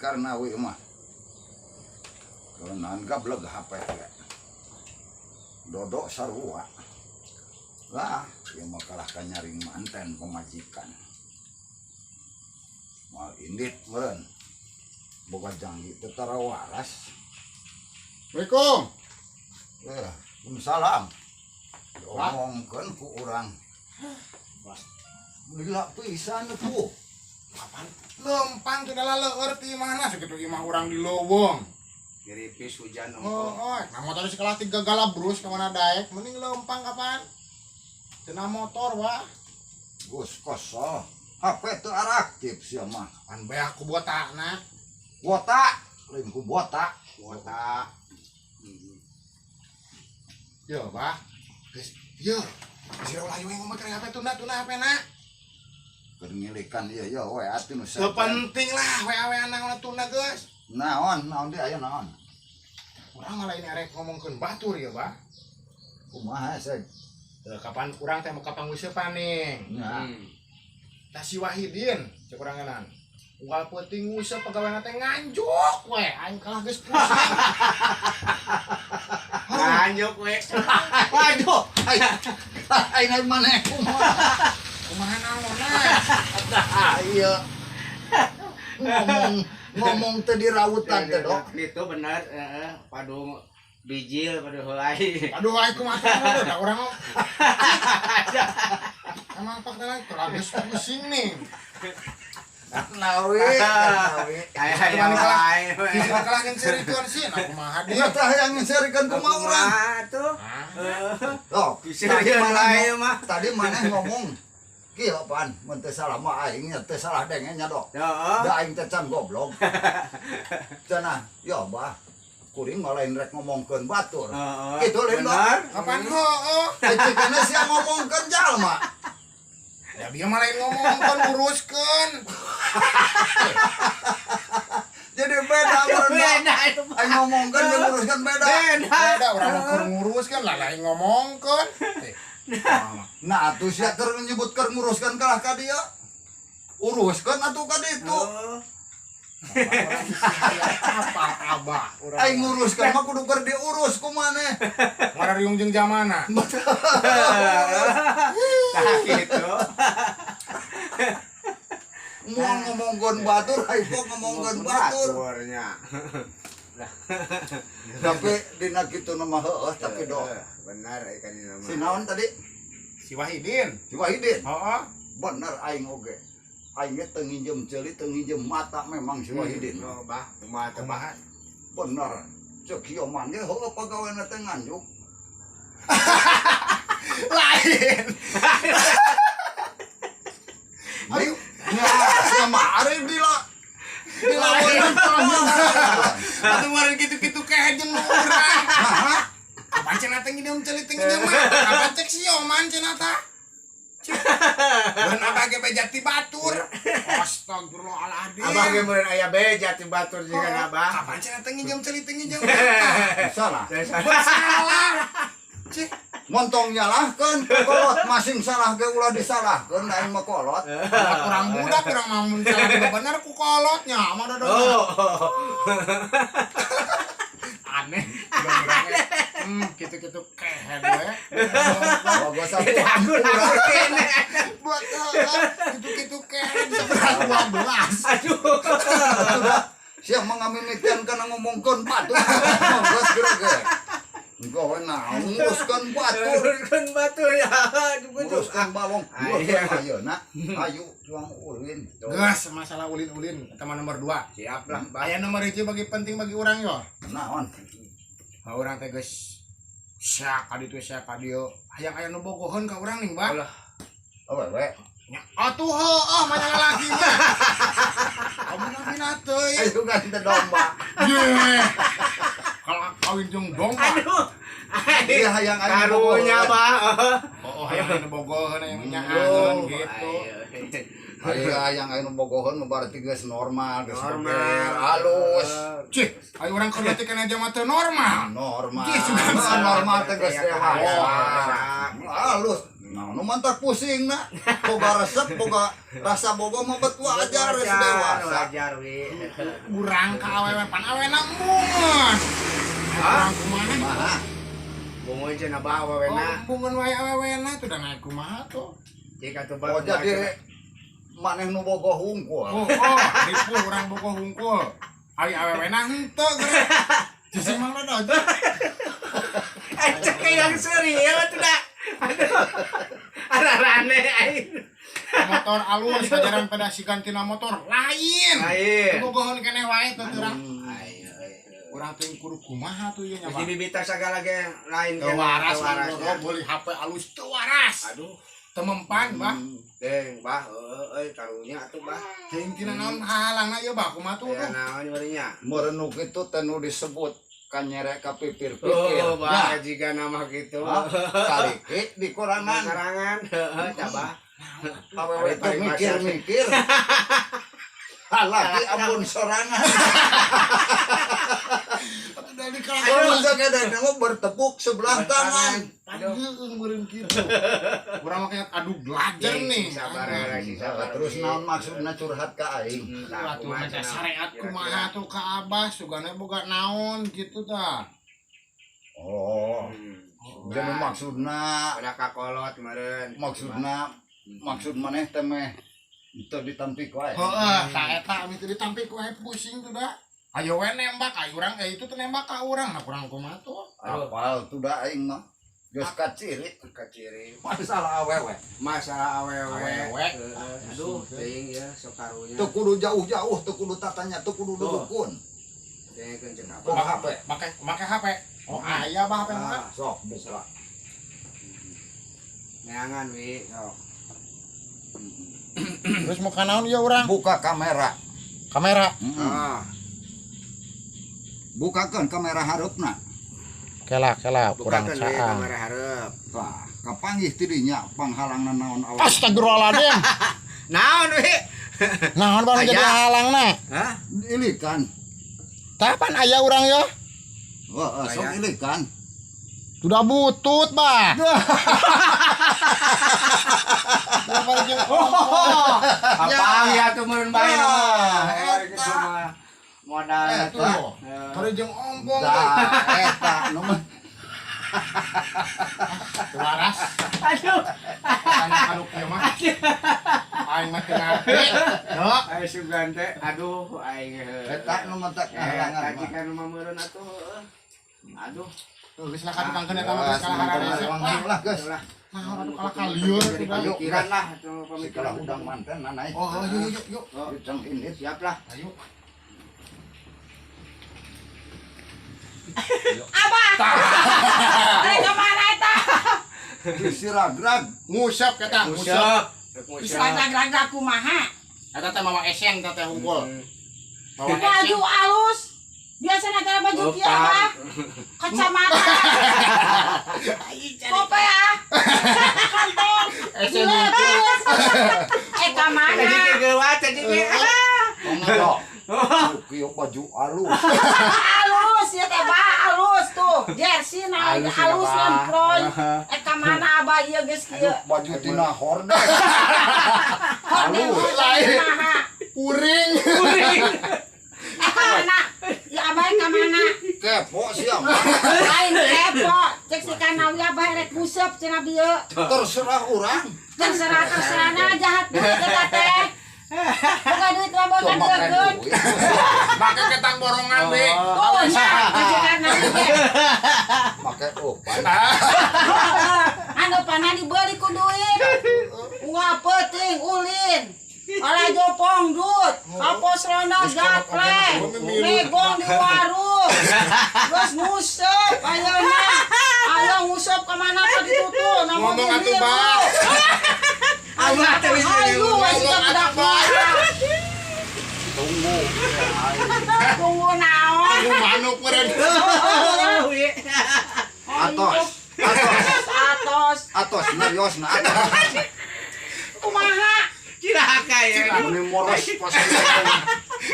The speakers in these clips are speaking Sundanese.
Karnawi mah. Keunaan gableg HP ge. Dodok sarua. Lah, ieu mah kalah ka nyaring manten pamajikan. Moal indit meureun. Boga janggi teu tara waras. Assalamualaikum. Eh, Waalaikumsalam. Diomongkeun ku urang. Lila pisan tuh. Apaan? Lempang teu laleur ti imahna sakitu imah urang di leuweung. Geripis hujan. Oh, Ongko. oh, nah motor sekolah tiga galabrus ka mana daek, mending lempang kapan? Cenah motor wah. Gus kosol. HP teu aktif sia mah. Pan beak ku botakna. Botak, lain ku botak. Kuota. Yo, Bah. Geus, yo. Geus ulah we ngomong keur HP tunda tunda HP na. Keur ngilikan ieu ya we atuh nu Teu penting lah WA-WA naon tunda geus. Naon, naon di aya naon? Urang malah ini arek ngomongkeun batur ya, Bah. Kumaha seg? Teu kapan urang teh mau kapan nguseupan nih. Nya. Tah si Wahidin cek urang ngenan. Unggal peuting nguseup pegawai teh nganjuk we, aing kalah geus pusing. Lanjut we. Waduh, ai ai ai maneh kumaha? Kumaha naonna? Nah, iya. Ngomong ngomong teu dirawutan teh, Dok. Itu benar, heeh, padu bijil padu helai. Aduh, aing kumaha teh da urang mah. Emang faktana kalah geus pusing nih. Nawi, nawi. Aya Cuman kalah. aya wae. Bisa kalah ngeunseurikeun sih, nah kumaha deui. Ingat tah yang ngeunseurikeun kumaha urang. Tuh. Tuh, Diseurikeun wae mah. Tadi maneh ngomong kieu pan, mun teu salah mah aing nya teu salah denge nya, Dok. Heeh. Da aing teh can goblok. Cenah, ya bah. Kuring mah lain rek ngomongkeun batur. Heeh. Kitu lain, Dok. Benar. Kapan heueuh? Cicikana sia ngomongkeun jalma. Ya bieu mah lain ngomongkeun, nguruskeun. Jadi beda meureun, Dok. Beda itu mah. Aing ngomongkeun jeung nguruskeun beda. Beda. Beda, urang mah keur nguruskeun lah lain ngomongkeun. Eh, Nah, atuh sia keur nyebut keur nguruskeun kalah ka dieu. Uruskeun atuh ka ditu. Oh. Urang sih hayang apal abah urang. Aing nguruskeun mah kudu keur diurus ku maneh. Ngara riung jeung jamana. Tah gitu. Mau ngomongkeun batur, aing kok ngomongkeun batur. Baturnya. Tapi dina kitu nu mah heueuh tapi, Dok. Benar ikan ini mah. Si naon tadi? Si Wahidin. Si Wahidin. Heeh. Bener aing oge. Aing ge teu nginjem ceuli, teu nginjem mata memang si Wahidin. Oh, bah, kumaha teh, bah? Kumaha? Bener. Cek kieu man ge heueuh pagaweana teh nganjuk. Lain. Ayo, ya, sia mah ari dila. Dilawan. Atuh meureun kitu-kitu kehe jeung nu urang. Nah, Kapan cenah teh nginjem ceuli teh nginjem mata? Kapan cek si Oman cenah tah? Dan abah ge beja ti batur. Astagfirullahaladzim. Abah ge meureun aya beja ti batur jeung abah. Kapan cenah teh nginjem ceuli teh nginjem mata? Salah. Bersalah. Cih, Montong nyalahkeun kolot masing salah ge ulah disalahkeun aing mah kolot. Buat orang budak urang mah mun salah juga bener ku kolotnya mah dodona. Oh. Aneh. Urang-urangnya. Gitu-gitu kehed we. Oh, gua satu. Aku aku kene. Buat gitu-gitu kehed seberat 12. Aduh. Sudah. Sia mah ngamimitian kana ngomongkeun batur. Geus geura ge. Engkau we naon nguruskeun batur. Nguruskeun batur ya. Aduh. Nguruskeun balong. Ayo. Ayeuna ayo cuang ulin. Gas masalah ulin-ulin eta mah nomor 2. Siap lah, Bah. Aya nomor 1 bagi penting bagi urang yo. Naon? Nah, urang teh geus sia ka ditu sia ka dieu. Hayang aya nu bogoheun ka urang nih, Bah. Alah. Awewe. Nya atuh heueuh mah lalaki mah. Abina-bina teuing. Ayo kan teh domba. Ye. Kalau kawin jeung domba. Aduh. Iya hayang aya nu Karunya, bogoheun. Bah. Oh, hayang aya nu bogoheun aya nu nyaaheun gitu. Ayo hayang aya nu bogoheun mah berarti geus normal, geus Normal. boger, halus. Cih, ayo urang keur leutik kana aja mah teu normal. Normal. Cih, sugan Normal teh geus dewasa. Dewasa. Halus. Nah, nu mantak pusing na. Boga resep, boga rasa boga mah bet wajar geus dewasa. Wajar we. Urang ka awewe pan awena embungeun. Hah? Urang kumaha? Kumaha? Bungun cenah bah Oh, awewena. embungeun wae awewena tuh da naik kumaha tuh. Cik atuh bah. Oh, jadi maneh nu boga hungkul. Oh, ripuh urang boga hungkul. Ari awewena henteu geura. Cicing Mang Dodo. Cek yang serius atuh da. Aduh. Ararane aing. Motor alus ajaran pada si gantina motor lain. Lain. Bogoheun keneh wae tuh urang. Ayo. Urang teh kudu kumaha tuh ieu nya, Geus Pak. dibibita sagala ge lain Teu waras, teu waras. Mang Dodo beli HP alus teu waras. Aduh, Teu mempan, Bah. deng bah heueuh euy karunya atuh bah. Teuing tina naon halangna ieu bah kumaha tuh. Ya naon meureun nya. Meureun nu kitu teh nu disebut kanyere ka pipir-pikir. Oh, bah jiga nama gitu. Nah, kaliki di korangan. Karangan, heeh, cabah. Awewe teh mikir-mikir. Halaki ampun sorangan. Dari Kalau sakadang mah bertepuk sebelah tangan. Aduh, meureun kitu. Urang mah kayak aduh belajar nih. Sabar ya, sing sabar. Terus naon maksudna curhat ka aing? Atuh maca syariat kumaha tuh ka Abah sugana boga naon gitu tah. Oh, jadi maksudna Ada kakolot meureun. maksudna maksud maneh teh meh teu ditampik wae. Heeh, tah eta anu teu ditampik wae pusing tuh da. Ayo we nembak, ayo urang itu teh nembak ka urang, nah kurang kumaha tuh. Apal tuh da aing mah. Geus kaciri Kaciri. masalah awewe. Masalah awewe. Awewe. Heeh. Aduh, teuing ya sok karunya. Teu kudu jauh-jauh, teu kudu tatanya, teu kudu dukun. Teuing cek apa? Boga HP. Make make HP. Oh, aya bah HP mah. Sok buka. Neangan we, sok. Terus mau ka naon ieu urang? Buka kamera. Kamera. Heeh. Ah, Bukakeun kamera hareupna. Kela kela kurang bukakeun we caang. kamera hareup. Tah, kapanggih tidinya panghalangna naon awak. Astagfirullahaladzim. Naon we? Naon bang jadi Aya. halangna? Hah? Ilikan. Tah pan aya urang yo. Heeh, sok Aya. ilikan. Sudah butut, bah. Oh, apaan ya tuh meureun bae Ah, mah. eta. Modal Eta. Kari jeung ompong teh. Tah, eta nu mah Teu waras. Aduh. Tanya anu kieu mah. Aing mah teu ngarti. Yo. Ayo sugan teh, aduh aing heuh. eta nu mentak ngahalangan Eta mah. jika nu mah meureun atuh heueuh. Aduh, Tuh geus lah katukangkeun eta mah geus kalah hararese. Lah, geus. lah. Naon atuh kalah kalieur Jadi sudah. pemikiran lah tuh Sikalah pemikiran. udang manten naik. Oh, yuk yuk yuk. Oh, Jeung indit. siap lah. Ayo. Abah. Rek kemana eta? Disiragrag. Ngusap eta, ngusap. Ngusap. Raga-raga kumaha? Eta teh mawa esen eta teh hungkul. Mawa esen. Baju alus. Biasana teh baju kieu Abah. Kacamata. Kope ah. Kantong. Esen Dilepis. Eh ka mana? Jadi kegewat jadi Enggak. Kieu baju alus. Alus ya teh bah alus tuh. Jersey na Alus ya, alus Bah. lemploy. Eh ka mana Abah ieu geus kieu? Baju tina hordeng. Hordeng Lain. kumaha? Puring. Eh ka mana? Ya Abah ka mana? Kepo sia mah. Lain kepo, cek si Kanawi Abah rek nguseup cenah bieu. Terserah urang. Terserah terserahna jahat duit eta teh. Boga duit mah boga Cuma make deukeun. duit. Make ketang borongan we. Tuh nya cek si Kanawi ge. Make opan. Anu panah dibeli ku duit. Unggal peuting ulin. Olah jopong dut, kapos ronda gaple, megong di warung, terus nguseup ayeuna, ayo nguseup kemana ka ditutu, namun Ngomong atuh, Bah. Ayo, ayo, masih Ngomong budak atuh, Bah. Tunggu. Tunggu naon? Tunggu manuk meureun. Atos. Atos. Atos. Atos nyariosna atos. Kumaha? Cilaka ya. Meni moros pas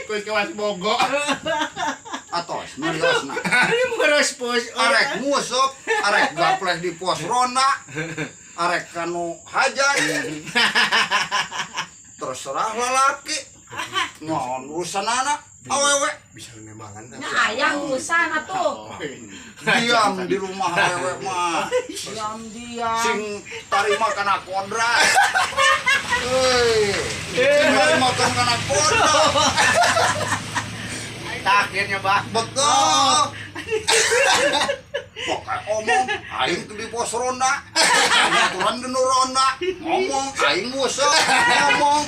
Geus kewas bogo. Atos nyariosna. Ini meros pos. Arek nguseup, arek gapleh di pos ronda. Arek kanu hajat. Terserah lalaki. Naon urusan anak awewe. Bisa nembangan. Nya aya urusan atuh. Diam di rumah awewe mah. Diam diam. Sing tarima kana kodrat. Euy. Sing tarima kana kodrat. Takdirnya, Bah. Betul. Pokoknya omong, aing di pos ronda, aturan di nu ronda, ngomong, aing musuh, ngomong.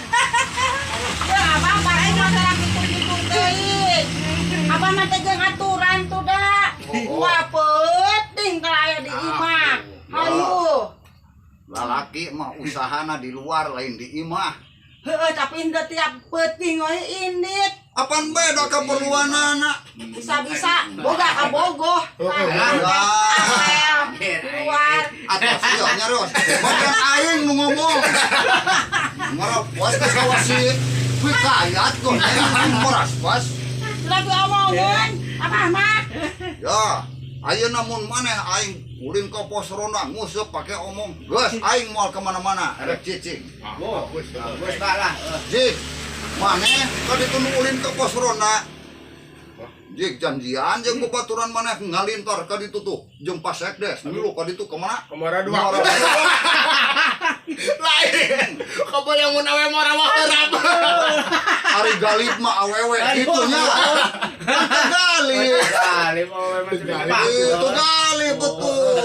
Ya abah bareng mah tara kitu-kitu teuing. Abah mah teh jeung aturan tuh da. Wah peuting kalau aya di imah. Hayu. Lalaki mah usahana di luar lain di imah. Heeh, tapi henteu tiap peuting we indit. Apaan beda keperluanana? Bisa-bisa boga ka bogoh. Lah. Apel di luar. Atos ieu nyarios. Bagian aing nu ngomong. Marapos ka sawasi hikayat kok aing maraspas. Lagi omongan, abah mah. Ya, ayeuna mun maneh aing ulin ka pos ronda nguseup pake omong. Geus aing moal kemana-mana rek cicing. Oh, geus Bah lah. Jik, maneh ka ditu nu ulin ka pos ronda. Jik janjian jeung babaturan maneh ngalintar ka ditu tuh jeung Pak Sekdes milu ka ditu kemana? Kemana dua? Muara Dua. Lain. Kaboyang mun awe mora mah heurap. Ari galib mah awewe kitu nya. Kan teu galib. Galib awewe mah sudah Galib. Itu galib betul.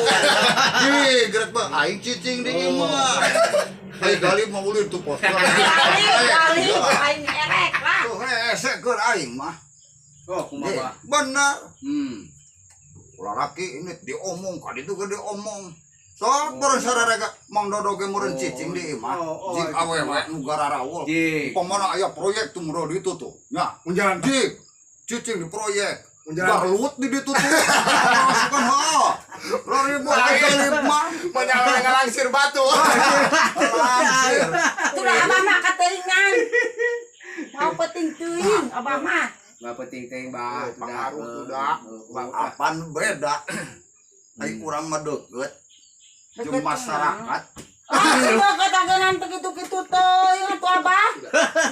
Jik, gerak mah aing cicing di imah. Ari galib mah ulin tuh pos. Galib, galib, aing erek lah. Tuh hese keur aing mah. Oh, kumaha, Bah? Bener. Lalaki ini diomong ka ditu ge diomong. Sok meureun sararega Mang Dodo ge meureun cicing di imah. Oh, oh, Jik gitu. awewe nu gararawul. Jik. Pamana aya proyek tuh meureun ditu tuh. Nya, Unjalan. jik cicing di proyek. Unjalan. Garlut di ditu tuh. Masukan ha. Lari buat galib mah. Menyala ngalangsir batu. Langsir. Tuh dah abah mah kateuingan. Mau peuting teuing abah mah. Bah penting teuing, Bah. Oh, pengaruh tuh, dah. Apan beda. Ai urang mah deukeut jeung Deket masyarakat. Ah, coba katakan teu kitu-kitu teuing atuh abah.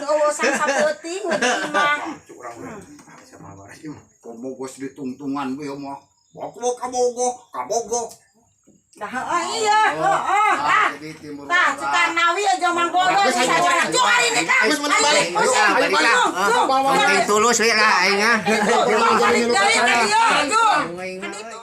Urusan sapeuting we di imah. Cuk urang we. Sama baras ieu mah. Komo geus ditungtungan we mah. Bok kabogoh, kabogoh. Dah heeh iya, heeh. Ah, Jadi timur. tah Cikarnawi aja Mang Dodo Bagus, bisa ayo, jalan. ayo. Cuk hari ini tah. Geus menang balik. Ayo, Ayo, balik. Cuk. Penting tulus we lah aing ah. Balik balik ka dieu, Cuk. Ka ditu.